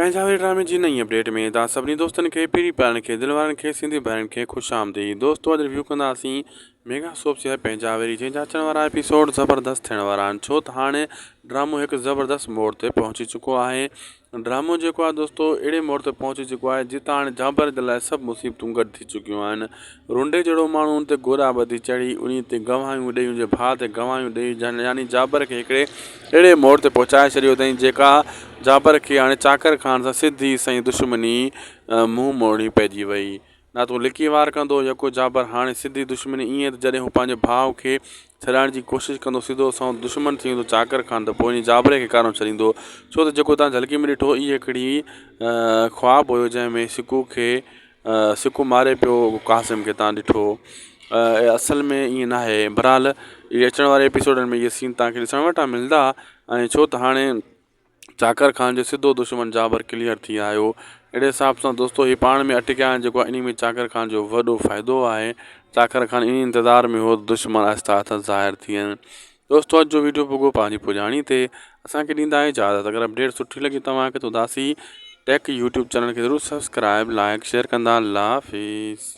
پنهنجا واري ڊرامي جي نئين اپڊيٽ ۾ توهان سڀني دوستن کي پيري پيارن کي دل وارن کي سنڌي ڀائرن کي خوش آمديد دوستو اڄ ريويو ڪنداسين ميگا سوپ سيريل پنهنجا ويري جنهن جا اچڻ وارا ايپيسوڊ زبردست ٿيڻ وارا آهن ڇو ته هاڻي ڊرامو هڪ زبردست موڙ تي پهچي چڪو آهي ڊرامو جيڪو آهي دوستو اهڙي موڙ تي پهچي چڪو آهي جتان هاڻي جابر جي لاء سڀ مصيبتون گڏ ٿي چڪيون آهن رنڊي جهڙو ماڻهو ان تي گوڏا ٻڌي چڙهي انهي تي گواهيون ڏئي ان جي ڀاء تي گواهيون ڏئي يعني جابر کي هڪڙي اهڙي موڙ تي پهچائي ڇڏيو اٿائين جيڪا جابر کي هاڻي چاڪر خان سان سڌي سئين دشمني منهن موڙڻي پئجي وئي نه تون لڪي وار ڪندو يڪو جابر هاڻي سڌي دشمني ائين ته جڏهن هو پنهنجي ڀاء کي ڇڏائڻ جي ڪوشش ڪندو سڌو سنئون دشمن ٿي ويندو چاڪر خان ته پوء انهي جابري کي ڪارو ڇڏيندو ڇو ته جيڪو تان جهلڪي ۾ ڏٺو اهي هڪڙي خواب هيو جنهن ۾ سڪو کي سڪو ماري پيو قاسم کي تان ڏٺو اصل ۾ ائين ناهي بهرحال اهي اچڻ واري ايپيسوڊن ۾ اهي سين تان کي ڏسڻ وٽان ملندا ۽ ڇو ته هاڻي چاڪر خان جو سڌو دشمن جابر ڪليئر ٿي آيو اهڙي حساب سان دوستو هي پاڻ ۾ اٽڪيا آهن جيڪو انهي ۾ چاڪر خان جو وڏو فائدو آهي چاڪر خان انهي انتظار ۾ هو دشمن آهسته آهسته ظاهر ٿين دوستو اڄ جو ويڊيو پڳو پنهنجي پڄاڻي تي اسان کي ڏيندا اجازت اگر اپڊيٽ سٺي لڳي توهان کي ته اداسي ٽيڪ يوٽيوب چينل کي ضرور سبسڪرائب لائڪ شيئر ڪندا الله حافظ.